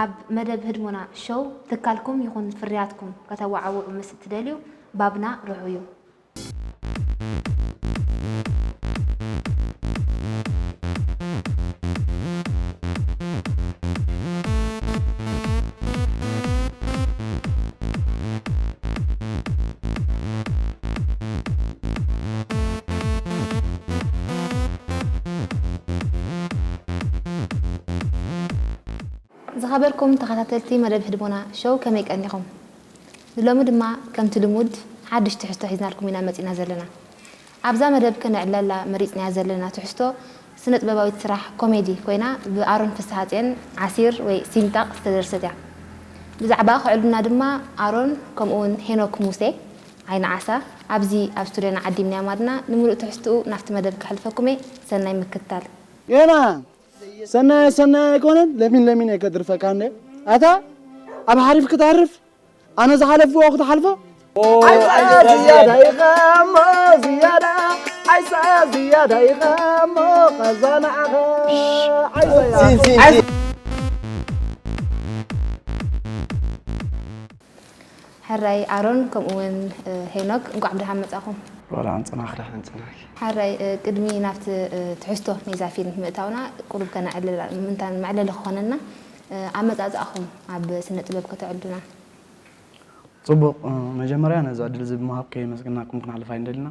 ኣብ መደብ ህድሞና ሾው ትካልኩም ይኹን ፍርያትኩም ከተወዓውዑ ምስ እትደልዩ ባብና ርሑዩ። ዝኸበርኩም ተኸታተልቲ መደብ ህድሞና ሾው ከመይ ቀኒኹም? ንሎሚ ድማ ከምቲ ልሙድ ሓድሽ ትሕዝቶ ሒዝናልኩም ኢና መጺና ዘለና። ኣብዛ መደብ ከነዕለላ መሪጽናያ ዘለና ትሕዝቶ ስነ ጥበባዊት ስራሕ ኮሜዲ ኮይና ብኣሮን ፍስሃጽዮን ዓሲር ወይ ሲንጣቕ ዝተደርሰት እያ። ብዛዕባ ክዕሉና ድማ ኣሮን ከምኡ እውን ሄኖክ ሙሴ ዓይኒ ዓሳ ኣብዚ ኣብ ስቱድዮና ዓዲምናዮም ኣለና። ንምሉእ ትሕዝትኡ ናብቲ መደብ ከሕልፈኩም እየ። ሰናይ ምክትታል። ገና ሰናይ ሰናይ ኣይኮነን ለሚን ለሚን እየ ከድርፈካ እንደ ኣታ ኣብ ሓሪፍ ክትሃርፍ ኣነ ዝሓለፍዎ ክትሓልፎ ኣይሳ ዝያዳ ኢኻ እሞ ዝያዳ ኣይሳ ዝያዳ ኢኻ እሞ ኸዛ ንዓኻ ኣይሳ ሕራይ ኣሮን ከምኡ እውን ሄኖክ እንቋዕ ብደሓን መጻኹም። ወላ ኣንጽናኽ ደሓን ጽናኪ ሕራይ ቅድሚ ናብቲ ትሕዝቶ ናይዛ ፊልም ምእታውና ቁሩብ ከነዕልላ ምንታን መዕለሊ ክኾነና ኣመጻጽኣኹም ኣብ ስነ ጥበብ ከተዕልዱና። ጽቡቕ መጀመርያ ነዚ ዕድል እዚ ብምሃብ ከየመስግናኩም ክንሓልፍ ኣይንደልና።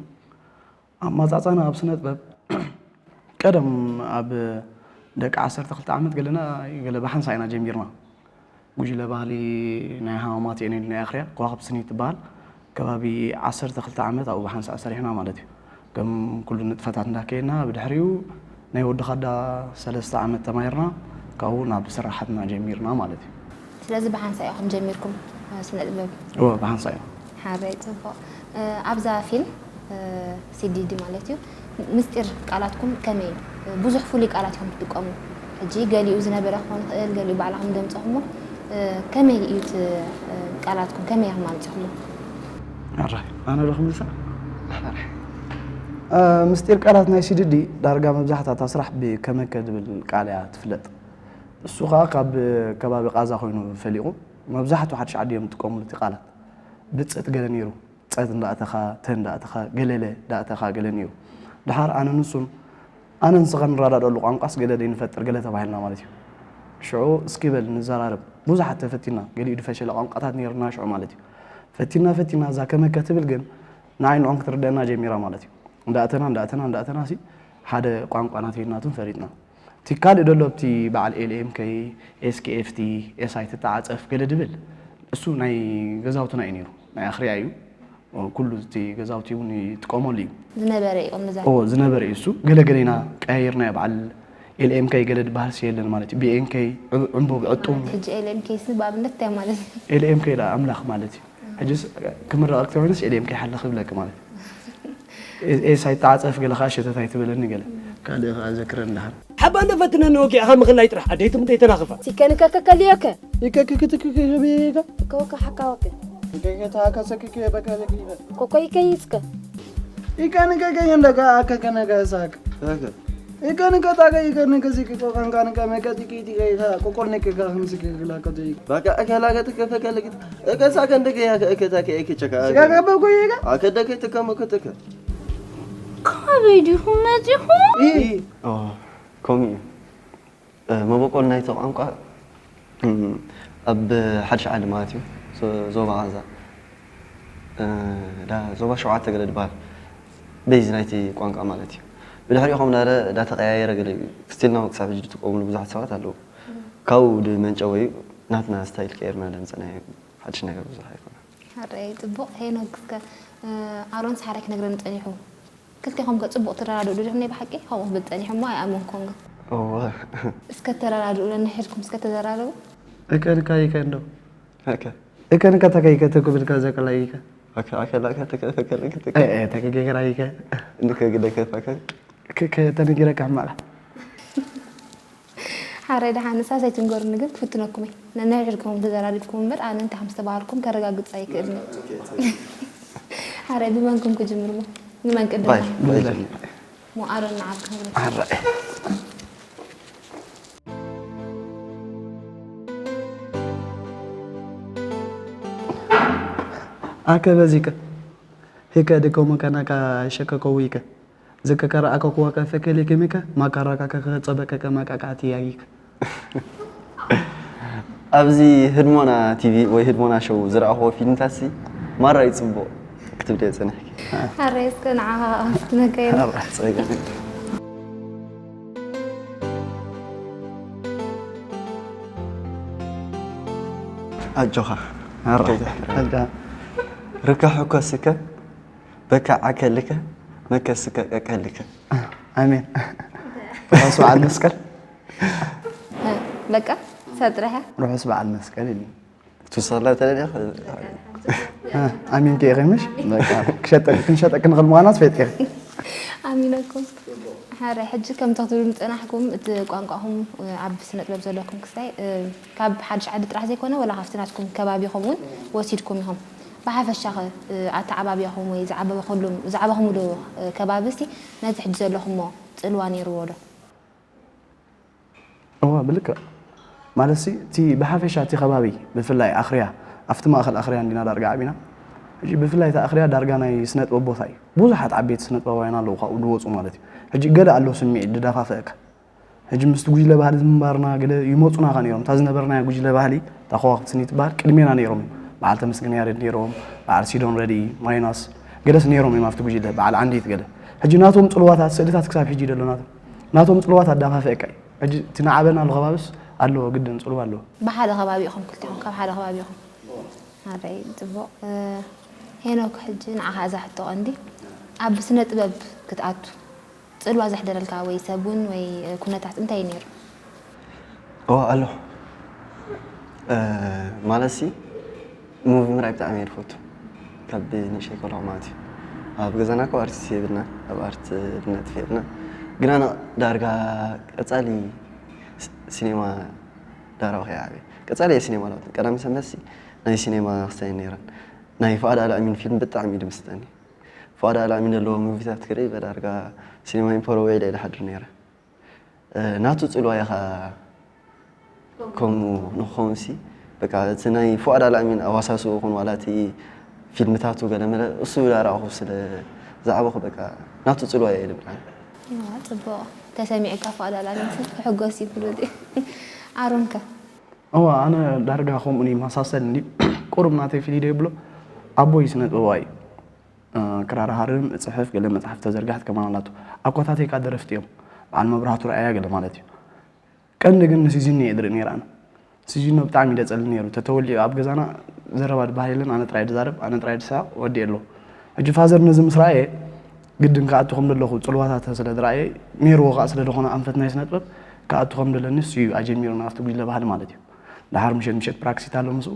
ኣመጻጽኣና ኣብ ስነ ጥበብ ቀደም ኣብ ደቂ ዓሰርተ ክልተ ዓመት ገለና ገለ ብሓንሳ ኢና ጀሚርና። ጉጅለ ባህሊ ናይ ሃማማት እየን ኢልና ኣኽርያ ኮዋኽብ ስኒ ትበሃል ከባቢ ዓሰርተ ክልተ ዓመት ኣብኡ ብሓንሳ ሰሪሕና ማለት እዩ። ከም ኩሉ ንጥፈታት እንዳከየና ብድሕሪኡ ናይ ወዲ ኻዳ ሰለስተ ዓመት ተማሂርና ካብኡ ናብ ስራሓትና ጀሚርና ማለት እዩ። ስለዚ ብሓንሳ ኢኹም ጀሚርኩም ስነ ጥበብ? እወ ብሓንሳ እዩ። ሓረይ ጽቡቕ ኣብዛ ፊልም ሲዲዲ ማለት እዩ ምስጢር ቃላትኩም ከመይ እዩ? ብዙሕ ፍሉይ ቃላት ኢኹም ትጥቀሙ። ሕጂ ገሊኡ ዝነበረ ክኾን ይኽእል፣ ገሊኡ ባዕልኹም ደምጸኹሞ። ከመይ እዩ እቲ ቃላትኩም ከመይ ኢኹም ኣምጺኹሞ? ኣራይ ኣነ ዶ ክምልሳ? ምስጢር ቃላት ናይ ሲዲዲ ዳርጋ መብዛሕታ እታ ስራሕ ብከመከ ዝብል ቃል እያ ትፍለጥ። እሱ ከዓ ካብ ከባቢ ቃዛ ኮይኑ ፈሊቑ። መብዛሕቱ ሓድሽ ዓዲ እዮም ዝጥቀምሉ እቲ ቃላት። ብፅት ገለ ነይሩ። ፀት እንዳእተኻ፣ ተ እንዳእተኻ፣ ገለለ ዳእተኻ ገለ ነይሩ። ድሓር ኣነ ንሱን ኣነ ንስኻ ንረዳደኣሉ ቋንቋስ ገለ ደይንፈጥር ገለ ተባሂልና ማለት እዩ። ሽዑ እስኪ በል ንዘራረብ። ብዙሓት ተፈቲና፣ ገሊኡ ድፈሸለ ቋንቋታት ነይርና ሽዑ ማለት እዩ። ፈቲና ፈቲና እዛ ከመከ ትብል ግን ንዓይ ንዖም ክትርደአና ጀሚራ ማለት እዩ። እንዳእተና እንዳእተና እንዳእተና ሲ ሓደ ቋንቋ ናተይን ናቱን ፈሊጥና። እቲ ካልእ ደሎ ኣብቲ በዓል ኤልኤምከይ፣ ኤስኬኤፍቲ፣ ኤስኣይ ትተዓፀፍ ገለ ድብል እሱ ናይ ገዛውትና እዩ ነይሩ። ናይ ኣኽርያ እዩ። ኩሉ እቲ ገዛውቲ እውን ይጥቀመሉ እዩ። ዝነበረ እዩ እምዛ። ኦ ዝነበረ እዩ እሱ። ገለገለ ኢና ቀያይርናዮ። በዓል ኤልኤምከይ ገለ ድበሃል ሲ የለን ማለት እዩ። ቢኤንከይ፣ ዕንቡብ፣ ዕጡብ። ሕጂ ኤልኤምከይ ሲ ብኣብነት እንታይ ማለት እዩ? ኤልኤምከይ ደኣ ኣምላኽ ማለት እዩ። ሕጅስ ክምረቐ ክትኮይንስ ኤልኤምከይ ሓለ ክብለኪ ማለት እዩ። ኤስ ኣይተዓፀፍ ገለ ከዓ ሸተት ኣይትበለኒ ገለ ካልእ ከዓ ዘክረኒ ደሓን። ሓባ እንዶ ፈትነኒ ወጊዕኻ ምኽላይ ጥራሕ ኣደይ ትሙት ኣይተናኽፋ። ሲከንከ ከከልዮከ ይከክክትክክብይከ ከወከ ሓካወከ ይከከታከሰክክ በከልክ ኮኮ ይከይስከ ይከንከከ እንደጋ ኣከከነገ ሳክ ይከንከታከ ይከንከ ሲክ ቆቀንካንከ መከቲኪቲከይታ ቆቆልነክካ ክምስክክላከ በቃ እከላገ ትከፈከልግት እከሳከ እንደገ ያከ እከታከ እከቸካ ስጋገ በጎየጋ ኣከደከ ትከመ ከተከ ካበይ ዲኹም መጺኹም? ከምኡ እዩ። መበቆል ናይቲ ቋንቋ ኣብ ሓድሽ ዓዲ ማለት እዩ። ዞባ ቓዛ ዳ ዞባ ሸውዓተ ገለ ድበሃል ቤዝ ናይቲ ቋንቋ ማለት እዩ። ብድሕሪኡ ከም ናረ ዳተቀያየረ ገለ እዩ። ስቲል ናው ክሳብ ሕጂ ዝጥቀሙሉ ብዙሓት ሰባት ኣለዉ። ካብኡ ድመንጨወ እዩ። ናትና ስታይል ቀይርና ደምፀናዮ። ሓድሽ ነገር ብዙሕ ኣይኮነን። ሕራይ ጽቡቕ። ሄኖክ እስከ ኣሮን ሰሓራይ ክነግረኒ ጸኒሑ። ክልቴኹም ከ ጽቡቕ ትረዳድኡ ዶ ዲኹም ናይ ብሓቂ? ከምኡ ክብል ጸኒሑ እሞ ኣይኣመንኩን ግን። እወ። እስከ ተረዳድኡ ነንሕድኩም እስከ ተዘራረቡ። እከ ንካ ይከ እንዶ። እከ። እከ ንካ ተከይከ ተኩብልካ ዘቀላ ይከ። እከ ኣከላ እከ ተከ ተከ ተከ። እከ ተከ ገራ ይከ። ንከ ግደ ከፈከ። ክከ ተነጊረካ ሕማላ። ሓራይ ደሓን ንሳስ ኣይትንገሩኒ ግን ክፍትነኩም እየ። ነንሕድሕድኩም ተዘራሪብኩም እምበር ኣነ እንታይ ከም ዝተባሃልኩም ከረጋግጽ ኣይክእልን እየ። ሓራይ ብመንኩም ክጅምር እሞ ንመን ቅድም ባይ ባይ ጀምር። ሞ ኣሮን ንዓካ ክብለካ። ሓራይ ኣከ በዚከ ሂከ ድከሞ ከናካ ሸከከው ይከ ዝከከራ ኣከኩዋ ከፈከል ይከሚከ ማካራካ ከከጸበቀ ከማቃቃት ያይክ ኣብዚ ህድሞና ቲቪ ወይ ህድሞና ሾው ዝረኣኹዎ ፊልምታትሲ ማራ እዩ ጽቡቕ ክትብል እየ ጸኒሕኪ። ኣረ እስከ ንዓኻ ክትነገር ኣረ ጸገም። ኣጆኻ ኣረ ኣዳ ርካሑ ከስከ በካ ዓከልከ መከስከ ቀቀልከ ኣሜን። ራሱ በዓል መስቀል በቃ ሰብ ጥራሕ ርሑስ በዓል መስቀል ኢሉ ትውሰላ ተለለ ኣሚን ከ ይኸምሽ በቃ ክሸጠ ክንሸጠ ክንኽል ምዃና ትፈልጥ ኢኺ። ኣሚነኩም ሓረ ሕጂ ከምቲ ክትብሉ ምጸናሕኩም እቲ ቋንቋኹም ኣብ ስነ ጥበብ ዘለኩም ክስታይ ካብ ሓድሽ ዓዲ ጥራሕ ዘይኮነ ወላ ካብቲ ናትኩም ከባቢኹም እውን ወሲድኩም ኢኹም። ብሓፈሻኸ ኣተዓባብያኹም ወይ ዝዓበኹሉም ዝዓበኹምሉ ከባቢ እስቲ ነዚ ሕጂ ዘለኹሞ ጽልዋ ነይርዎ ዶ? እዋ ብልክዕ ማለት ሲ እቲ ብሓፈሻ እቲ ከባቢ ብፍላይ ኣኽርያ ኣብቲ ማእኸል ኣኽርያ እንዲና ዳርጋ ዓቢና ሕጂ ብፍላይ እቲ ኣኽርያ ዳርጋ ናይ ስነ ጥበብ ቦታ እዩ። ብዙሓት ዓበይቲ ስነ ጥበባውያን ኣለዉ ካብኡ ዝወፁ ማለት እዩ። ሕጂ ገለ ኣሎ ስምዒት ዝደፋፍአካ ሕጂ ምስቲ ጉጅለ ባህሊ ምንባርና ገለ ይመፁና ከ ነይሮም እታ ዝነበርናያ ጉጅለ ባህሊ እታ ከዋክብቲ ስኒ ትበሃል ቅድሜና ነይሮም እዮም። በዓል ተመስገን ያሬድ ነይሮም፣ በዓል ሲዶን ረድኢ፣ ማይናስ ገለስ ነይሮም እዮም ኣብቲ ጉጅለ በዓል ዓንዲት ገለ ሕጂ ናቶም ፅልዋታት ስእልታት ክሳብ ሕጂ ደሎ ናቶም ናቶም ፅልዋት ኣዳፋፍአካ እዩ። ሕጂ እቲ ንዓበና ኣሎ ከባብስ ኣለዎ ግድን ፅልዋ ኣለዎ። ብሓደ ከባቢ ኢኹም ክልቲኹም ካብ ሓደ ከባቢ ኢኹም። ኣረይ ፅቡቕ ሄኖክ ሕጂ ንዓኻ እዛ ሕቶ ቀንዲ ኣብ ስነ ጥበብ ክትኣቱ ጽልዋ ዘሕደረልካ ወይ ሰብ እውን ወይ ኩነታት እንታይ እዩ ነይሩ? እዋ ኣሎ ማለት ሲ ሙቪ ምርኣይ ብጣዕሚ እየ ዝፈቱ ካብ ንእሽተይ ከለኹ ማለት እዩ ኣብ ገዛና ካብ ኣርቲስት የብልና ኣብ ኣርት ንነጥፍ የብልና ግና ዳርጋ ቀፃሊ ሲኔማ ዳራዊ ከይዓበየ ቀፃሊ እየ ሲኔማ ለውጥ ቀዳሚ ሰንበት ሲ ናይ ሲኔማ ክስታይ ነይረን ናይ ፍቓድ ኣልኣሚን ፊልም ብጣዕሚ እዩ ድምስጠኒ ፍቓድ ኣልኣሚን ዘለዎ ሙቪታት ክርኢ በዳርጋ ሲኔማ ኢምፖሮ ውዒለ እየ ድሓድር ነይረ ናቱ ፅልዋ ኢኻ ከምኡ ንክኸውን ሲ በቃ እቲ ናይ ፍቓድ ኣልኣሚን ኣዋሳስኡ ይኹን ዋላ እቲ ፊልምታቱ ገለመለ እሱ ዳረኣኹ ስለ ዝዓበኹ በቃ ናቱ ፅልዋ እየ ድብል ኣነ እዋ ፅቡቕ ተሰሚዕካ ፍቓድ ኣልኣሚን ሰብ ክሕጎስ እዩ ፍሉጥ እዩ ኣሮንከ እዋ ኣነ ዳርጋ ከምኡ ይመሳሰል እንዲ ቁሩብ ናተይ ፍልይ ዶ ይብሎ ኣቦይ ስነ ጥበባዊ እዩ ክራር ሃርም እፅሕፍ ገለ መፅሓፍ ተዘርጋሕት ከማን ኣላቶ ኣኳታተይ ካ ደረፍቲ እዮም በዓል መብራህቱ ረኣያ ገለ ማለት እዩ ቀንዲ ግን ንሲዚኒ እየ ድርኢ ነይረ ኣነ ሲዚኖ ብጣዕሚ ደፀሊ ነይሩ ተተወሊዑ ኣብ ገዛና ዘረባ ድበሃል የለን ኣነ ጥራይ ድዛረብ ኣነ ጥራይ ድስሕቕ ወዲኤ ኣለኹ ሕጂ ፋዘር ነዚ ምስ ረኣየ ግድን ክኣቱ ከም ዘለኹ ፅልዋታት ስለ ዝረኣየ ነይርዎ ከዓ ስለ ዝኾነ ኣንፈት ናይ ስነ ጥበብ ክኣቱ ከም ዘለኒ እሱ እዩ ኣጀሚሩና ኣብቲ ጉጅለ ባህሊ ማለት እዩ ድሓር ምሸት ምሸት ፕራክሲት ኣሎ ምስኡ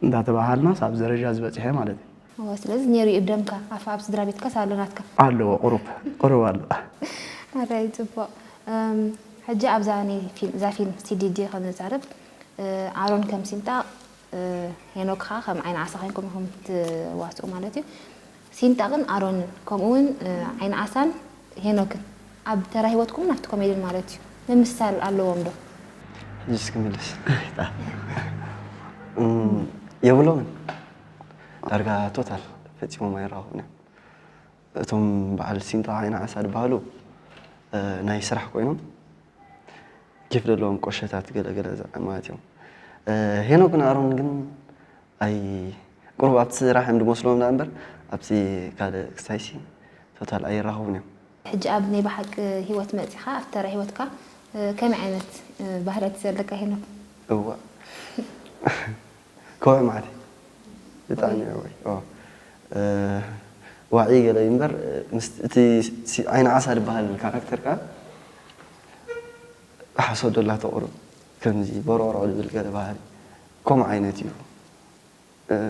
እንዳተባሃልናስ ኣብዚ ደረጃ ዝበፅሐ ማለት እዩ። እወ ስለዚ ነይሩ እዩ ደምካ ኣፍ ኣብ ስድራ ቤትካስ ኣሎ ናትካ። ኣለዎ ቁሩብ ቁሩብ ኣሎ። ኣረ እዩ ፅቡቕ። እም፣ ሕጂ ኣብዛ ናይ ፊልም እዛ ፊልም ሲዲዲ ከም ንዛረብ እ፣ ኣሮን ከም ሲንጣቕ እ፣ ሄኖክ ኸዓ ከም ዓይኒ ዓሳ ኮይንኩም ኢኹም ትዋስኡ ማለት እዩ። ሲንጣቕን ኣሮንን ከምኡ እውን እ፣ ዓይኒ ዓሳን ሄኖክን ኣብ ተራ ሂወትኩምን ኣብቲ ኮሜድን ማለት እዩ ምምስሳል ኣለዎም ዶ? ሕጅስ ክምልስ የብሎምን ዳርጋ ቶታል ፈፂሞም ኣይረኸቡን እዮም እቶም በዓል ሲንጣ ዓይኒ ዓሳ ዝበሃሉ ናይ ስራሕ ኮይኖም ኬፍ ዘለዎም ቆሸታት ገለገለ ማለት እዮም ሄኖክን ኣሮን ግን ኣይ ቁሩብ ኣብቲ ስራሕ እዮም ዝመስልዎም ደኣ እምበር ኣብቲ ካልእ ክስታይሲ ቶታል ኣይራኸቡን እዮም። ሕጂ ኣብ ናይ ብሓቂ ሂወት መጺኻ ኣብቲ ተራ ሂወትካ ከመይ ዓይነት ባህርያት እዩ ዘለካ ሄኖክ? እዋእ ከውዒ መዓት እየ ብጣዕሚ እየ ዋዒ ዋዒ ገለ እዩ እምበር እቲ ዓይኒ ዓሳ ዝበሃል ካራክተር ከኣ ሓሶት ዶ ኣላቶ ቁሩብ ከምዚ በሮቕሮቕ ዝብል ገለ ባህሪ ከምኡ ዓይነት እዩ።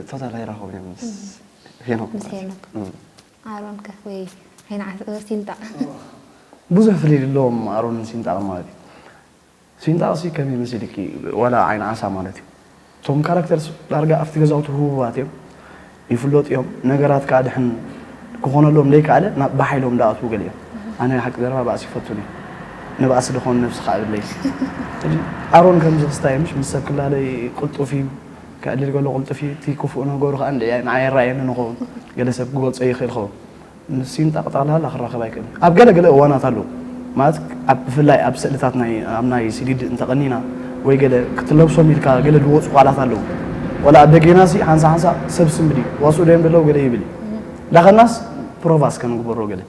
ቶታል ኣይራኸቡን እዮም ምስ ሄኖክ ምስ ማለት እዩ። ሄኖክ። እም። ኣሮን ከ ወይ ዓይኒ ዓስ ሲንጣ ብዙሕ ፍልልይ ኣለዎም ኣሮንን ሲንጣቕን ማለት እዩ። ሲንጣቕሲ ከመይ መሲልኪ ዋላ ዓይኒ ዓሳ ማለት እዩ። እቶም ካራክተርስ ዳርጋ ኣብቲ ገዛውቲ ህቡባት እዮም። ይፍለጡ እዮም። ነገራት ከዓ ድሕን ክኾነሎም ዘይከኣለ ናብ ብሓይሎም ዝኣትዉ ገለ እዮም። ኣነ ሓቂ ዘረባ ባእሲ ይፈቱን እየ። ንባእሲ ዝኾን ነብሲ ከዓ የብለይ። ሕጂ ኣሮን ከምዚ ክስታይ ምሽ ምስ ሰብ ክላለይ ቅልጡፍ እዩ። ክዕልል ከሎ ቅልጥፍ እዩ፣ እቲ ክፉእ ነገሩ ከኣ እንድዒ ንዓይ ኣይረኣየኒ ንኸውን። ገለ ሰብ ክገልጾ ይኽእል ኸውን። ምስ ሲንጣቕ ጠቕላላ ክራኸብ ኣይክእልን። ኣብ ገለ ገለ እዋናት ኣለዉ። ማለት ኣብ ብፍላይ ኣብ ስእልታት ናይ ኣብ ናይ ስዲድ እንተቐኒና ወይ ገለ ክትለብሶም ኢልካ ገለ ዝወጹ ቃላት ኣለዉ። ወላ ኣብ ደጌናሲ ሓንሳ ሓንሳ ሰብ ስምዲ ዋስኡ ዶ እዮም ዘለዉ ገለ ይብል እዩ። ዳኸናስ ፕሮቫስ ከንግበሮ ገለ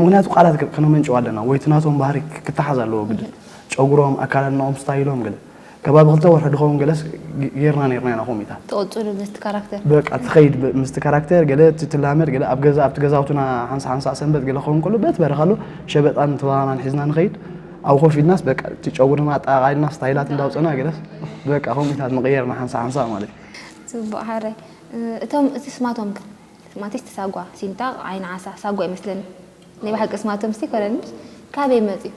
ምክንያቱ ቃላት ከ- ከነመንጭው ኣለና ወይ እቲ ናቶም ባህሪ ክተሓዝ ኣለዎ ግድን ጨጉሮም ኣካዳድናኦም ስታይሎም ገለ ከባቢ ክልተ ወርሒ ድኸውን ገለስ ጌርና ኔርና ኢና ኮሚታት ትቕፅሉ ምስቲ ካራክተር በቃ ትኸይድ ብ- ምስቲ ካራክተር ገለ እቲ ትላመድ ገለ ኣብ ገዛ ኣብቲ ገዛውትና ሓንሳ ሓንሳ ሰንበት ገለ ክኸውን ከሎ በት በረኻሎ ሸበጣን ተባባናን ሒዝና ንኸይድ ኣብ ኮፍ ኢልናስ በቃ እቲ ጨጉርና ኣጠቓቒልና ስታይላት እንዳውፅና ገለስ በቃ ኮሚታት ምቕየርና ሓንሳ ሓንሳ ማለት እዩ ፅቡቅ ሓራይ እቶም እቲ ስማቶም ከ ማቲስ ተሳጓ ሲንጣቕ ዓይኒ ዓሳ ሳጓ ይመስለኒ ናይ ብሓቂ ስማቶም ስ ይኮነን ካበይ መፅዩ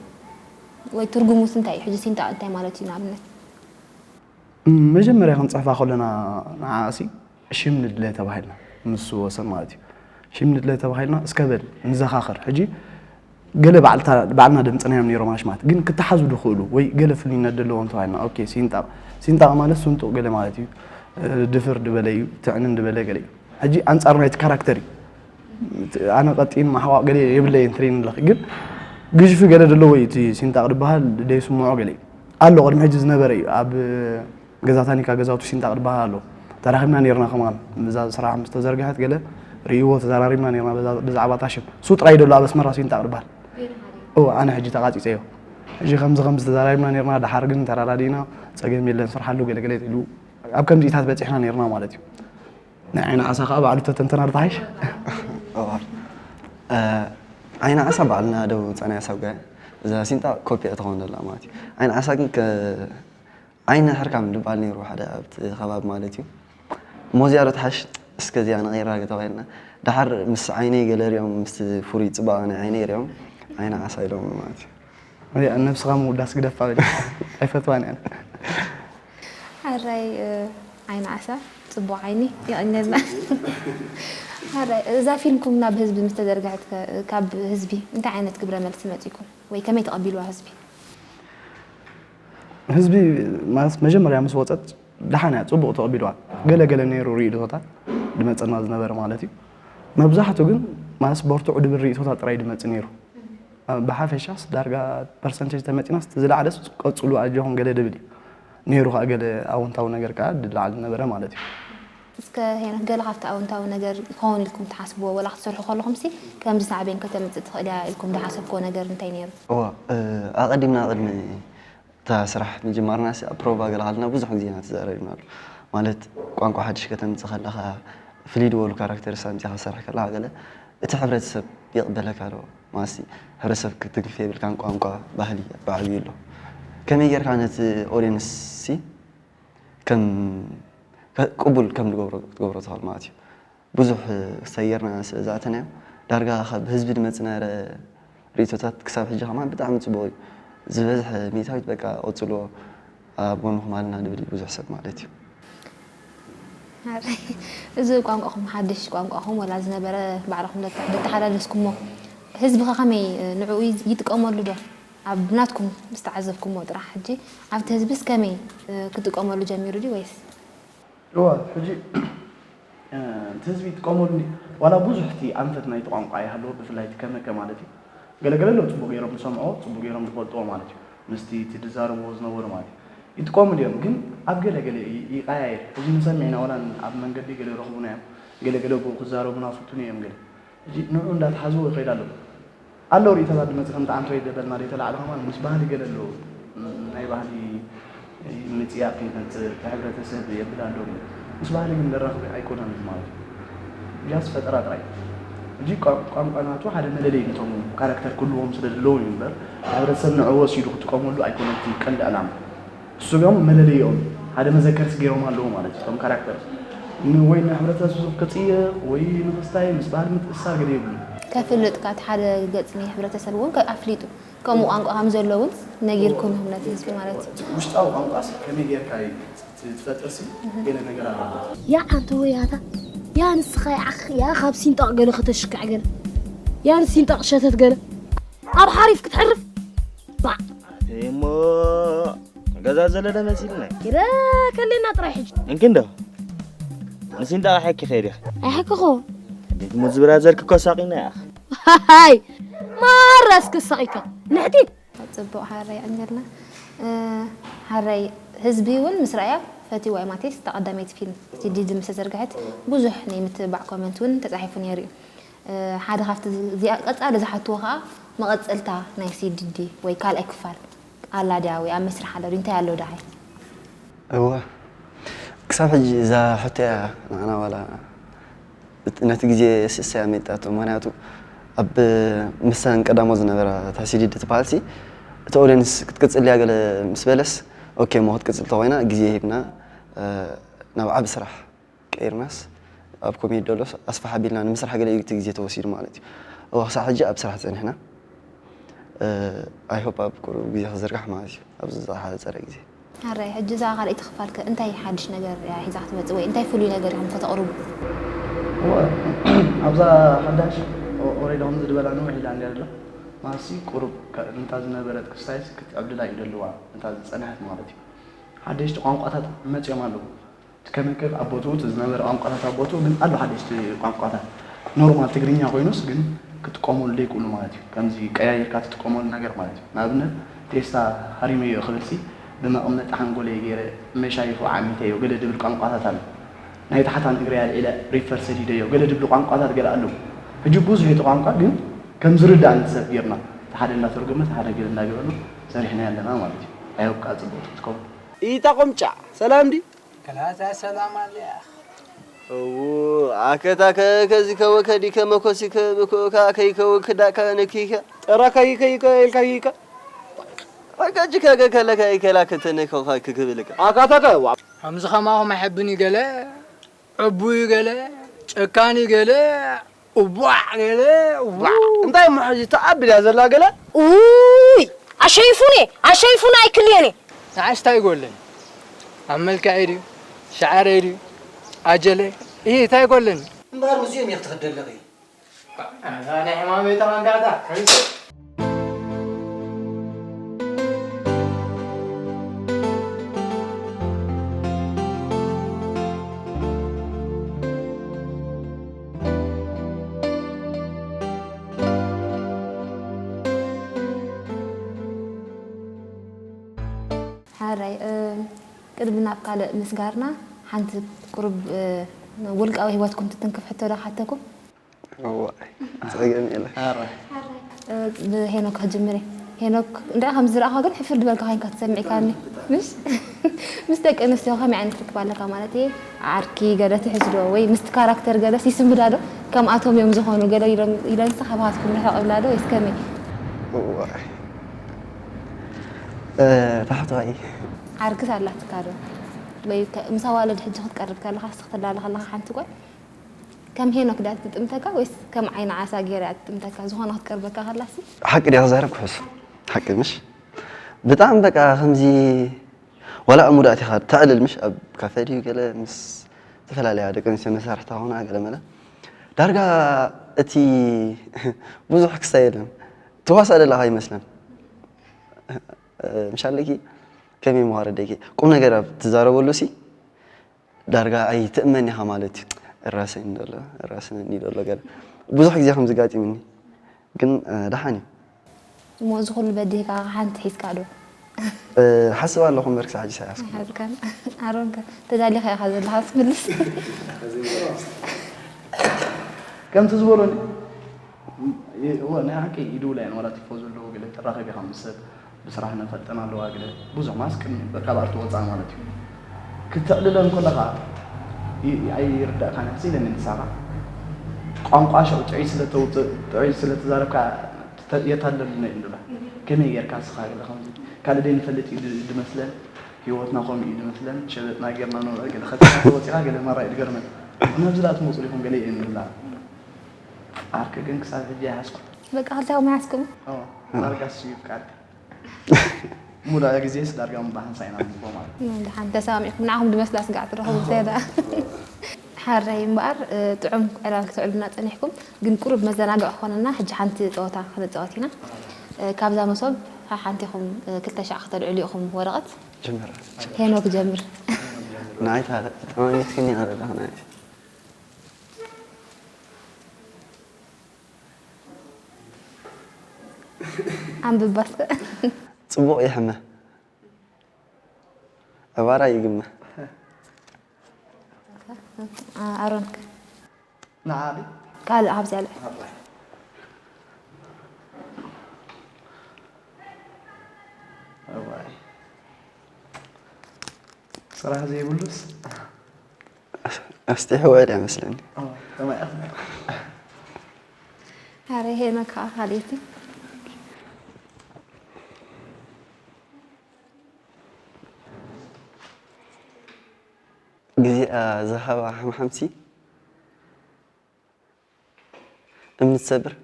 ወይ ትርጉሙስ እንታይ እዩ ሕጂ ሲንጣቕ እንታይ ማለት እዩ ንኣብነት መጀመርያ ክንፅሕፋ ከለና ንዓኣሲ ሽም ንድለ ተባሂልና ምስ ወሰን ማለት እዩ ሽም ንድለ ተባሂልና እስከ በል ንዘኻኸር ሕጂ ገለ ባዕልና ደምፅናዮም ነይሮም ኣሽማት ግን ክተሓዙ ድኽእሉ ወይ ገለ ፍልይነት ደለዎም ተባሂልና ኦኬ ሲንጣቕ ሲንጣቕ ማለት ስንጡቕ ገለ ማለት እዩ ድፍር ድበለ እዩ ትዕንን ድበለ ገለ እዩ ሕጂ ኣንፃር ናይቲ ካራክተር እዩ ኣነ ቀጢን ማሕዋቕ ገለ የብለየን ትሬን ኣለኺ ግን ግዝፊ ገለ ደለዎ እዩ እቲ ሲንጣቕ ድበሃል ደይስምዖ ገለ እዩ ኣሎ ቅድሚ ሕጂ ዝነበረ እዩ ኣብ ገዛ ታኒካ ገዛውቲ ሲንጣቕ ድበሃል ኣሎ ተራኺብና ነርና ከማን እዛ ስራሕ ምስ ተዘርግሐት ገለ ርእይዎ ተዘራሪብና ነርና ብዛዕባ ታሽም ሱ ጥራይ ደሎ ኣብ ኣስመራ ሲንጣቕ ድበሃል እዎ ኣነ ሕጂ ተቓፂፀዮ ሕጂ ከምዚ ከምዚ ተዘራሪብና ነርና ደሓር ግን ተራዳዲእና ፀገም የለን ስርሓሉ ገለገለ ኢሉ ኣብ ከምዚኢታት በፂሕና ነርና ማለት እዩ ናይ ዓይኒ ዓሳ ከዓ ባዕሉ ተተንተና ዶ ትሓይሽ እዋር ዓይኒ ዓሳ ባዕልና ደው ፀናያ ሰብ ጋያ እዛ ሲንጣ ኮፒ ትኸውን ዘላ ማለት እዩ ዓይኒ ዓሳ ግን ከ- ዓይኒ ሕርካም ዝበሃል ነይሩ ሓደ ኣብቲ ከባቢ ማለት እዩ እሞ እዚኣ ዶ ትሓሽ እስከ እዚኣ ንቐይራ ተባሂልና ደሓር ምስ ዓይነይ ገለ ሪኦም ምስቲ ፍሩይ ፅባቐ ናይ ዓይነይ ሪኦም ዓይኒ ዓሳ ኢሎም ማለት እዩ ሪኣ ነብስኻ ምውዳስ ግደፋ በል ኣይፈትዋን እያ ሓራይ ዓይኒ ዓሳ ፅቡቅ ዓይኒ ይቐነልና ሓራይ እዛ ፊልምኩም ናብ ህዝቢ ምስ ተዘርግሐት ከ- ካብ ህዝቢ እንታይ ዓይነት ግብረ መልሲ መፂኩም ወይ ከመይ ተቐቢልዋ ህዝቢ ህዝቢ ማለት መጀመርያ ምስ ወፀት ደሓን እያ ፅቡቕ ተቐቢልዋ ገለ ገለ ነይሩ ርእይቶታት ድመፀና ዝነበረ ማለት እዩ መብዛሕቱ ግን ማለት በርትዑ ድብል ርእይቶታት ጥራይ ድመፅ ነይሩ ብሓፈሻስ ዳርጋ ፐርሰንቴጅ ተመፂናስ ዝለዓለስ ቀፅሉ ኣጆኹም ገለ ድብል እዩ ነይሩ ከዓ ገለ ኣወንታዊ ነገር ከዓ ድለዓል ዝነበረ ማለት እዩ እስከ ሄኖክ ገለ ካብቲ ኣወንታዊ ነገር ይኸውን ኢልኩም ትሓስብዎ ወላ ክትሰርሑ ከለኹም ሲ ከምዚ ሳዕቤን ከተምፅእ ትኽእል እያ ኢልኩም ዝሓሰብክዎ ነገር እንታይ ነይሩ? እዋ ኣቐዲምና ቅድሚ እታ ስራሕ ምጅማርና ሲ ኣብ ፕሮቫ ገለ ሃልና ብዙሕ ግዜ ኢና ተዛረቢናሉ ማለት ቋንቋ ሓድሽ ከተምፅእ ከለኻ ፍልይ ዝበሉ ካራክተርስ ኣምፂኻ ትሰርሕ ከለኻ ገለ እቲ ሕብረተሰብ ይቕበለካ ዶ ማለትሲ ሕብረተሰብ ክትንክፍ የብልካን ቋንቋ ባህሊ ብዓብዩ ኣሎ ከመይ ጌርካ ነቲ ኦድየንስ ሲ ከም ቅቡል ከም ክትገብሮ ትኽእል ማለት እዩ ብዙሕ ክሳብ ጌርና ስለ ዝኣተናዮ ዳርጋ ካብ ህዝቢ ዝመፅእ ዝነበረ ርእይቶታት ክሳብ ሕጂ ከማን ብጣዕሚ ፅቡቕ እዩ ዝበዝሐ ሚእታዊት በቃ ቀፅልዎ ኣብ ጎንኹም ኣለና ዝብል እዩ ብዙሕ ሰብ ማለት እዩ እዚ ቋንቋኹም ሓድሽ ቋንቋኹም ወላ ዝነበረ ባዕልኹም ደተሓዳደስኩሞ ህዝቢ ከ ከመይ ንዕኡ ይጥቀመሉ ዶ ኣብ ናትኩም ዝተዓዘብኩሞ ጥራሕ ሕጂ ኣብቲ ህዝብስ ከመይ ክጥቀመሉ ጀሚሩ ድዩ ወይስ እዋ ሕጂ እቲ ህዝቢ ይጥቀመሉ ዋላ ብዙሕ እቲ ኣንፈት ናይቲ ቋንቋ ይሃለዎ ብፍላይ እቲ ከመከ ማለት እዩ ገለገለ ኣለዉ ፅቡቅ ገይሮም ዝሰምዕዎ ፅቡቅ ገይሮም ዝፈልጥዎ ማለት እዩ ምስቲ እቲ ዝዛረብዎ ዝነበሩ ማለት እዩ ይጥቀሙ ድዮም ግን ኣብ ገለገለ ይቀያየር ሕጂ ንሰምዕ ኢና ዋላ ኣብ መንገዲ ገለ ይረኽቡና እዮም ገለገለ ብኡ ክዛረቡና ፍቱኑ እዮም ገለ ሕጂ ንዑ እንዳተሓዝዎ ይኸይድ ኣለዉ ኣሎ ርእይቶታት ድመፅእ ከምቲ ዓንቶ ይደበልና ዘይተላዕለ ከማን ምስ ባህሊ ገለ ኣለዉ ናይ ባህሊ ምፅያፍ ይመፅእ እቲ ሕብረተሰብ የብል ኣሎ ግን ምስ ባህሊ ግን ዘራኽቢ ኣይኮነን ማለት እዩ ጃስ ፈጠራ ጥራይ እንጂ ቋንቋ ናቱ ሓደ መለለይ ነቶም ካራክተር ክህልዎም ስለ ዘለዎም እዩ እምበር ሕብረተሰብ ንዕኡ ወሲዱ ክጥቀመሉ ኣይኮነን እቲ ቀንዲ ዕላማ እሱ ም መለለይኦም ሓደ መዘከርስ ገይሮም ኣለዉ ማለት እዩ እቶም ካራክተር ወይ ንሕብረተሰብ ክፅየፍ ወይ ንክስታይ ምስ ባህሊ ምትእስሳር ገለ የብሉ ከፍልጥ ካት ሓደ ገፅ ናይ ሕብረተሰብ እውን ኣፍሊጡ ከምኡ ቋንቋ ከም ዘሎ እውን ነጊርኩም ነቲ ህዝቢ ማለት እዩ ውሽጣዊ ቋንቋ ከመይ ጌርካ ትፈጥር ሲ ገለ ነገር ኣለዎ ያ ኣንተ ወያታ ያ ንስኻ ይዓኽ ያ ካብ ሲንጣቕ ገለ ከተሽክዕ ገለ ያ ንሲንጣቕ ሸተት ገለ ኣብ ሓሪፍ ክትሕርፍ ባዕ እሞ ገዛ ዘለለ መሲልና ግረ ከሌና ጥራይ ሕጂ እንክንዶ ኣነስ እንዳ ሓቂ ኸይድ ኢኺ። ኣይሓቅኹ። እንዴት ሙዝ ብራዘር ክኮሳቂና ያኽ። ሃይ ማራስ ክሳቂካ ንሕቲ ጽቡቕ ሓረይ ዕንገልና ሓረይ ህዝቢ እውን ምስ ረኣያ ፈትዋ ማቴስ ተቐዳመይቲ ፊልም ሲዲ ምስ ተዘርግሐት ብዙሕ ናይ ምትብባዕ ኮመንት እውን ተፃሒፉ ነይሩ እዩ። ሓደ ካብቲ እዚኣ ቀፃሊ ዝሓትዎ ከዓ መቐፀልታ ናይ ሲዲ ድዩ ወይ ካልኣይ ክፋል ኣላ ድያ ወይ ኣብ መስርሕ ኣሎ ድዩ እንታይ ኣሎ ደሓይ? እወ ክሳብ ሕጂ እዛ ሕቶ እያ ንዓና ዋላ ነቲ ግዜ ስእሰያ መይጣቶ ምክንያቱ ኣብ ምሰን ቀዳሞ ዝነበራ እታ ሲዲ ትበሃል ሲ እቲ ኦድየንስ ክትቅፅል እያ ገለ ምስ በለስ ኦኬ እሞ ክትቅፅል ተኮይና ግዜ ሂብና ናብ ዓብ ስራሕ ቀይርናስ ኣብ ኮሜዲ ደሎ ኣስፋሕ ኣቢልና ንምስራሕ ገለ እዩ እቲ ግዜ ተወሲዱ ማለት እዩ እዋ ክሳብ ሕጂ ኣብ ስራሕ ፀኒሕና I hope ኣብ ቁሩብ ግዜ ክዝርጋሕ ማለት እዩ ኣብዚ ዝሓፀረ ግዜ ኣራይ ሕጂ እዛ ካልኣይቲ ክፋል ከ እንታይ ሓድሽ ነገር እያ ሒዛ ክትመፅእ ወይ እንታይ ፍሉይ ነገር ኢኹም ከተቕርቡ? እወ ኣብዛ ሓዳሽ ኦሬዲ ከምዚ ዝበላ ነዊሕ ኢላ እንዲያ ደላ ማሲ ቁሩብ ነታ ዝነበረት ክስታይ ክትዕብልላ እዩ ደልዋ ነታ ዝፀንሐት ማለት እዩ ሓደሽቲ ቋንቋታት መፅኦም ኣለዉ እቲ ከመከብ ኣብ ቦትኡ እቲ ዝነበረ ቋንቋታት ኣብ ቦትኡ ግን ኣሎ ሓደሽቲ ቋንቋታት ኖርማል ትግርኛ ኮይኑስ ግን ክትጥቀመሉ ዘይክእሉ ማለት እዩ ከምዚ ቀያይርካ ትጥቀመሉ ነገር ማለት እዩ ንኣብነት ቴስታ ሃሪመዮ ክብል ሲ ብመቐመጢ ሓንጎለይ ገይረ መሻይኹ ዓሚተዮ ገለ ድብል ቋንቋታት ኣሎ ናይ ታሕታን እግረይ ኣልዒለ ሪፈር ሰዲደዮ ገለ ድብሉ ቋንቋታት ገለ ኣለዉ ሕጂ ብዙሕ እቲ ቋንቋ ግን ከም ዝርዳእ ንሰብ ጌርና እቲ ሓደ እንዳተርጎመ እቲ ሓደ ገለ እንዳገበርና ሰሪሕናዮ ኣለና ማለት እዩ ኣይ ኣብቃ ጽቡቅ ትትከው ኢታ ቆምጫ ሰላም ዲ ከላታ ሰላም ኣለ ኣኽ እዉ ኣከታ ከዚ ከወከ ዲከ መኮሲ ከብኮካ ከይከወክ ዳካ ነኪከ ጥራ ከይከይከ ኢልካ ይከ ኣካጅ ከገ ከለከ ይከላ ከተነ ከውካ ክክብልከ ኣካታከ ዋ ከምዚ ከማኹም ኣይሕብን እዩ ገለ ዕቡይ ገለ ጨካኒ ገለ እቧዕ ገለ እቧዕ እንታይ እሞ ሕጂ ተኣብል እያ ዘላ ገለ ኡይ ኣሸይፉኒ ኣሸይፉኒ ኣይክልየኒ ንዓስ እንታይ ይጎለኒ ኣብ መልክዐይ ድዩ ሻዕረይ ድዩ ኣጀለይ እሂ እንታይ ይጎለኒ እምበኣር ምስዚኦም እየ ክትኽድ ዘለኺ ናይ ሕማመይ ተቐንካታ ሓራይ ቅድሚ ናብ ካልእ ምስጋርና ሓንቲ ቁሩብ ውልቃዊ ህይወትኩም ትትንክፍ ሕቶ ዶ ክሓተኩም? እዋይ ጸገም የለን። ኣረ ብሄኖክ ክጅምር እየ። ሄኖክ እንድዒ ከም ዝረኣኻ ግን ሕፍር ድበልካ ኮይንካ ተሰሚዕካኒ። ምሽ ምስ ደቂ ኣንስትዮ ከመይ ዓይነት ርክብ ኣለካ ማለት እየ? ዓርኪ ገለ ትሕዝ ዶ ወይ ምስቲ ካራክተር ገለስ ይስምዳ ዶ? ከምኣቶም እዮም ዝኾኑ ገለ ኢለን ኢለንስ ካባኻትኩም ርሕቕ እብላ ዶ ወይስ ከመይ? እዋይ እ፣ ታሕተዋይ ዓርክስ ኣላትካ ዶ? ወይ ከ- ምስ ኣዋልድ ሕጂ ክትቀርብ ከለኻ ስኽ ትላለ ከለኻ ሓንቲ ጓል ከም ሄኖክ ድያ ትጥምተካ ወይስ ከም ዓይኒ ዓሳ ገይራ እያ ትጥምተካ? ዝኾነ ክትቀርበካ ከላሲ? ሓቂ ድያ ክዛረብ ክሕሱ ሓቂ ምሽ ብጣዕሚ በቃ ከምዚ ዋላ እሙዳት ኢኻ ተዕልል ምሽ ኣብ ካፈ ድዩ ገለ ምስ ዝተፈላለያ ደቂ ኣንስትዮ መሳርሕታ ኾና ገለ መለ ዳርጋ እቲ ብዙሕ ክስታይ የለን ትዋሳ ደለኻ ይመስለን ምሽ ኣለኪ ከመይ ምዃረ ደቂ ቁም ነገር ኣብ ትዛረበሉ ሲ ዳርጋ ኣይትእመን ኢኻ ማለት እዩ። እራሰኒ ደሎ እራስነኒ ደሎ ገለ ብዙሕ ግዜ ከም ዝጋጢምኒ ግን ደሓን እዩ። እሞ እዚ ኩሉ በዲህካ ሓንቲ ሒዝካ ዶ? ሓስብ ኣለኹ እምበር ክሳብ ሕጂ ኣይሓዝኩ። ኣይሓዝካን። ኣሮን ከ ተዳሊኻ ኢኻ ዘለኻ እስኪ ምልስ። ከምቲ ዝበሎኒ እወ ናይ ሓቂ ይድውላ እየን ዋላ ቲፎ ዘለዎ ገለ ትራኸብ ኢኻ ምስ ሰብ ብስራሕ ነፈልጠን ኣለዋ ግደ ብዙሕ ማስ ቅድሚ በቃ ባር ትወፅኣ ማለት እዩ ክተዕልለን ከለኻ ኣይርዳእካን ሕዚ ኢለኒ ንሳኻ ቋንቋ ሽዑ ጥዑይ ስለተውፅእ ጥዑይ ስለተዛረብካ የታለሉና እዩ ንብላ ከመይ ጌርካ ንስኻ ገለ ከምዚ ካልእ ደይ ንፈልጥ እዩ ድመስለን ህይወትና ከምኡ እዩ ድመስለን ሸበጥና ጌርና ንውዕል ገለ ከትካ ተወፂኻ ገለ ማራ እዩ ድገርመን ነብዚ ዳ ትመፁ ዲኹም ገለ እየ ንብላ ዓርኪ ግን ክሳብ ሕጂ ኣይሓዝኩን በቃ ክልቲኹም ኣይሓዝኩም ዳርጋ ስዩፍ ቃል ሙሉእ ግዜስ ዳርጋ ምባሕንሳ ኢና ንብሎ ማለት እዩ። ደሓን ተሰማሚዕኩም ንዓኹም ድመስላ ስጋዕ ትረኽቡ እንታይ ደኣ ሓራይ እምበኣር ጥዑም ዕላል ክተዕሉና ጸኒሕኩም ግን ቁሩብ መዘናግዒ ክኾነና ሕጂ ሓንቲ ጸወታ ክንጻወት ኢና። ካብዛ መሶብ ሓሓንቲ ኢኹም ክልተ ሻዕ ክተልዕሉ ኢኹም ወረቐት። ጀምር። ሄኖክ ጀምር። ንዓይ ተጠማሚትክኒ ኣለኻ ንዓይ። ኣንብባ እስከ። ጽቡቕ ይሕመ፣ ዕባራ ይግመ። ኣሮንከ? ንዓሊ ካልእ ኣብዚ ኣለ። ኣባይ ስራሕ ዘይብሉስ ኣስጢሑ ውዕል እያ መስለኒ። ከማይ ኣረ ሄኖክ ከዓ ካልእቲ ግዜኣ ዝሃባ ሓምሓምሲ እምኒ ትሰብር።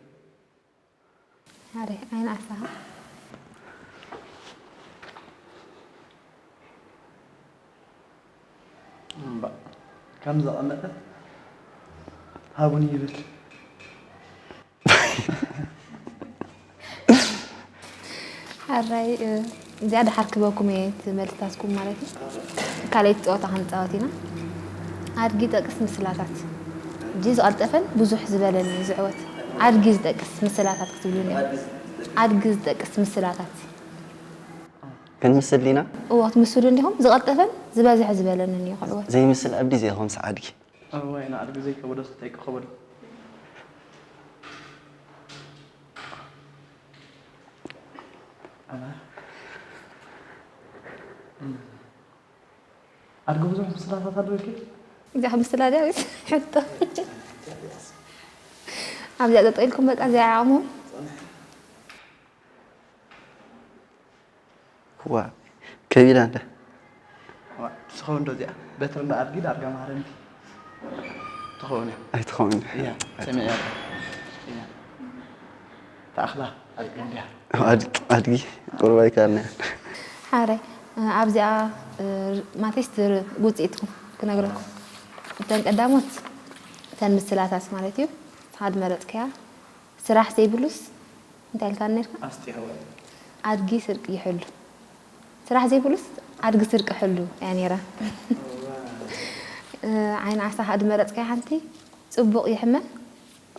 ኣረ ዓይን ዓሳኻ እምባ ከም ዘቐመጠት ሃቡኒ ይብል። ሓራይ እዚኣ ድሓር ክበኩም እየ እቲ መልስታትኩም ማለት እዩ። ካልኣይቲ ፀወታ ክንፃወት ኢና። ኣድጊ ጠቅስ ምስላታት እጂ ዝቐልጠፈን ብዙሕ ዝበለን እዩ ዝዕወት። ኣድጊ ዝጠቅስ ምስላታት ክትብሉ እኒኹም። ኣድጊ ዝጠቅስ ምስላታት ክንምስል ዲና? እዎ ክትምስሉ እንዲኹም። ዝቐልጠፈን ዝበዝሐ ዝበለን እዩ ክዕወት። ዘይምስል ኣብዲ ዘይኮምስ ኣድጊ። እዋይ ንኣድጊ ዘይከበዶ ስታይ ክኸበዶ ኣድጊ ብዙሕ ምስላታት ኣለወኪ። እዚኣ ምስላ ድያ ወይስ ሕቶ? ኣብዚኣ ጠጠው ኢልኩም በቃ እዚኣ ዓቕሙ ዋ ከቢዳ እንደ ትኸውን ዶ እዚኣ በትሪ እንዳ ኣድጊ ዳርጋ ማረንቲ ትኸውን እያ። ኣይትኸውን እያ ሰሚዐ እያ። ተኣኽላ ኣድጊ እንዲያ ኣድጊ ቁርባይ ካልነ ሓራይ ኣብዚኣ ማቴስ ውፅኢትኩም ክነግረኩም። እተን ቀዳሞት እተን ምስላታት ማለት እዩ። ሓደ መረፅከያ ስራሕ ዘይብሉስ እንታይ ኢልካ ነርካ? ኣስጢሕወ ኣድጊ ስርቂ ይሕሉ። ስራሕ ዘይብሉስ ኣድጊ ስርቂ ሕሉ እያ ነይራ። ዓይኒ ዓሳ ከዓ ድመረፅካያ ሓንቲ ፅቡቕ ይሕመ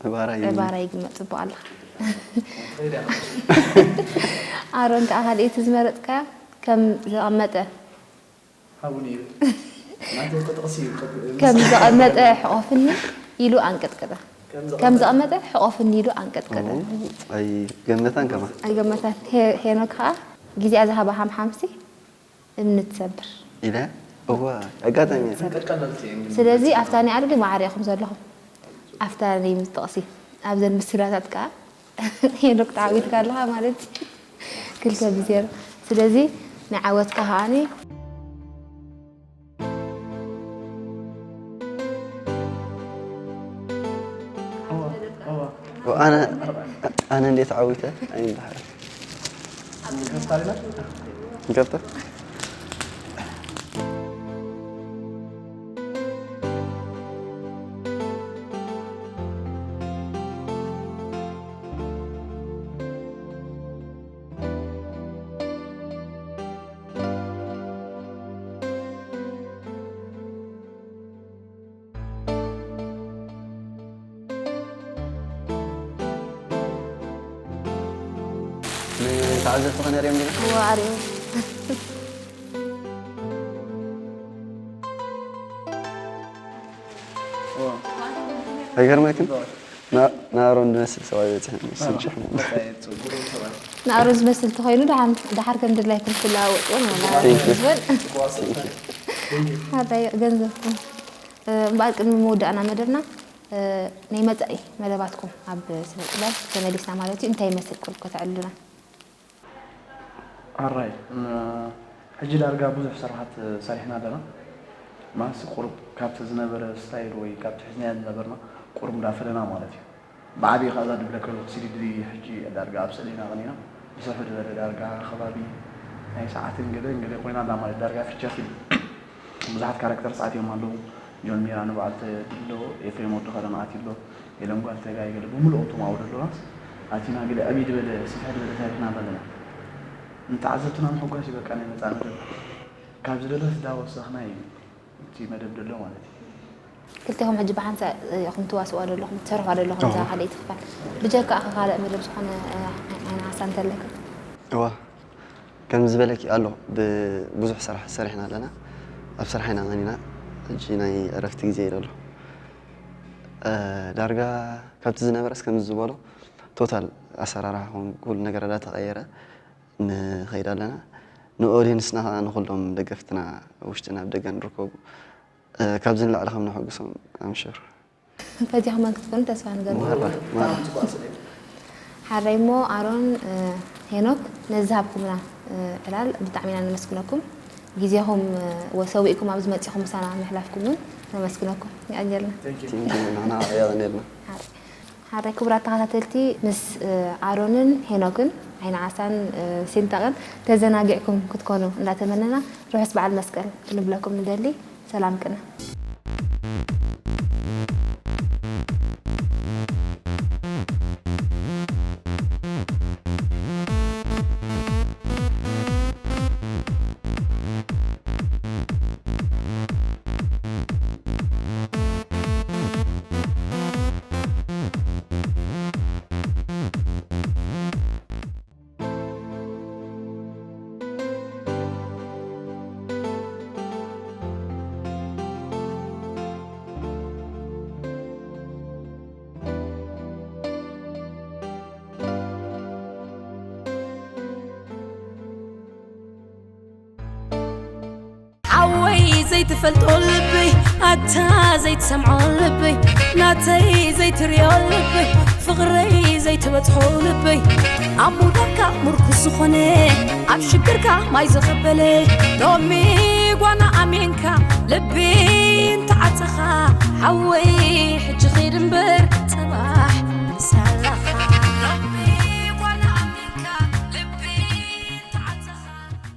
ዕባራ እዩ ዕባራ ይግመ ፅቡቕ ኣለኻ። ኣሮን ከዓ ካልኣይቲ ዝመረፅካያ ከም ዘቐመጠ ሃቡኒ ይብል ናተይ ክጥቕሲ እዩ ከም ዘቐመጠ ሕቆፍኒ ኢሉ ኣንቀጥቀጠ። ከም ዘቐመጠ ሕቆፍኒ ኢሉ ኣንቀጥቀጠ። ኣይገመታን ከማ ኣይገመታን። ሄ- ሄኖክ ከዓ ግዜኣ ዝሃባ ሓምሓምሲ እምኒ ትሰብር። ኢለ እዋ ኣጋጣሚ እያ። ቀቀለልቲ እዮም ስለዚ ኣብታ ናይ ኣድጊ ማዕረ ኢኹም ዘለኹም። ኣብታ ናይ ምጥቕሲ ኣብዘን ምስላታት ከዓ ሄኖክ ተዓዊትካ ኣለኻ ማለት እዩ። ክልተ ብዜሮ። ስለዚ ንዓወትካ ከዓኒ ኣነ ኣነ እንዴት ዓዊተ ኣይንባሃል ገብተ ንተዓዘብቲ ከነርእዮም ዲና? እዋ ኣርእዮም። ኣይገርመክን? ንኣሮን ዝመስል ሰብኣይ በፂሐ ንስንጭሕ ንኣሮን ዝመስል ተኾይኑ ደሓን- ደሓር ከም ድላይኩም ትለዋወጥዎ ማለት እዩ። ዝበል ሓራይ ገንዘብኩም። እምበኣር ቅድሚ ምውዳእና መደብና ናይ መጻኢ መደባትኩም ኣብ ስነ ጥበብ ተመሊስና ማለት እዩ እንታይ ይመስል ቁሩብ ከተዕልሉና? ኣራይ ሕጂ ዳርጋ ብዙሕ ስራሓት ሰሪሕና ኣለና። ማለትሲ ቁሩብ ካብቲ ዝነበረ ስታይል ወይ ካብቲ ሒዝናዮ ዝነበርና ቁሩብ እንዳፈለና ማለት እዩ። ብዓብዪ ከኣ እዛ ድብለከሉ ክሲዲ ድሪ ሕጂ ዳርጋ ኣብ ስእሊ ኢና ቀኒና። ብሰፊሕ ዝበለ ዳርጋ ከባቢ ናይ ሰዓትን ገለን ገለ ኮይና ኣላ ማለት ዳርጋ ፊቸር ፊልም ብዙሓት ካራክተርስ ኣትዮም ኣለዉ። ጆን ሚራ ንበዓል ተድሎ፣ ኤፍሬም ወዲ ከረን ኣትዩ ኣሎ፣ ሄለን ጓል ተጋይ ገለ ብምልኦም እቶም ኣብኡ ደለናስ ኣቲና ገለ ዕብይ ዝበለ ስፍሕ ዝበለ ታሪኽና ኣለና። ንተዓዘብትና ምሕጓስ እዩ በቃ ናይ መጻኢ መደብ። ካብ ዝደለስ ዳ ወሰኽና እዩ እቲ መደብ ደሎ ማለት እዩ። ክልቴኹም ሕጂ ብሓንሳእ ኢኹም ትዋስዋ ዘለኹም ትሰርሖ ዘለኹም እዛ ካልኣይቲ ክፋል ብጀካ ኣኸ ካልእ መደብ ዝኾነ ዓይኒ ዓሳ እንተለካ? እዋ ከም ዝበለኪ ኣሎ። ብዙሕ ስራሕ ሰሪሕና ኣለና። ኣብ ስራሕ ኢና ቀኒና። ሕጂ ናይ ዕረፍቲ ግዜ እዩ ዘሎ። ዳርጋ ካብቲ ዝነበረስ ከምዚ ዝበሎ ቶታል ኣሰራርሓ ኹን ኩሉ ነገር እንዳተቐየረ ንኸይድ ኣለና። ንኦዲየንስና ከዓ ንኩሎም ደገፍትና ውሽጥን ኣብ ደገን ንርከቡ ካብዚ ንላዕሊ ከም ነሐጉሶም ኣምሽር። ፈቲኹመን ክትኮኑ ተስፋ ንገብር። ሓረይ እሞ ኣሮን ሄኖክ ነዚ ዝሃብኩምና ዕላል ብጣዕሚ ኢና ነመስግነኩም። ግዜኹም ወሰዊእኩም ኣብዚ መጺኹም ምሳና ምሕላፍኩም እውን ነመስግነኩም። ይኣጀልና። ንሕና የቐንየልና። ሓረይ ክቡራት ተኸታተልቲ ምስ ኣሮንን ሄኖክን ዓይኒ ዓሳን ሲንታቕን ተዘናጊዕኩም ክትኮኑ እንዳተመነና ርሑስ በዓል መስቀል ክንብለኩም ንደሊ። ሰላም ቅነ። ሓወይ ዘይትፈልጦ ልበይ ኣታ ዘይትሰምዖ ልበይ ናተይ ዘይትሪኦ ልበይ ፍቕረይ ዘይትበጽሖ ልበይ ኣብ ሙዳካ ምርኩስ ዝኾነ ኣብ ሽግርካ ማይ ዝቐበለ ሎሚ ጓና ኣሜንካ ልቢ እንተዓጸኻ ሓወይ ሕጂ ኺድ እምበር ጽባሕ ምሳለኻ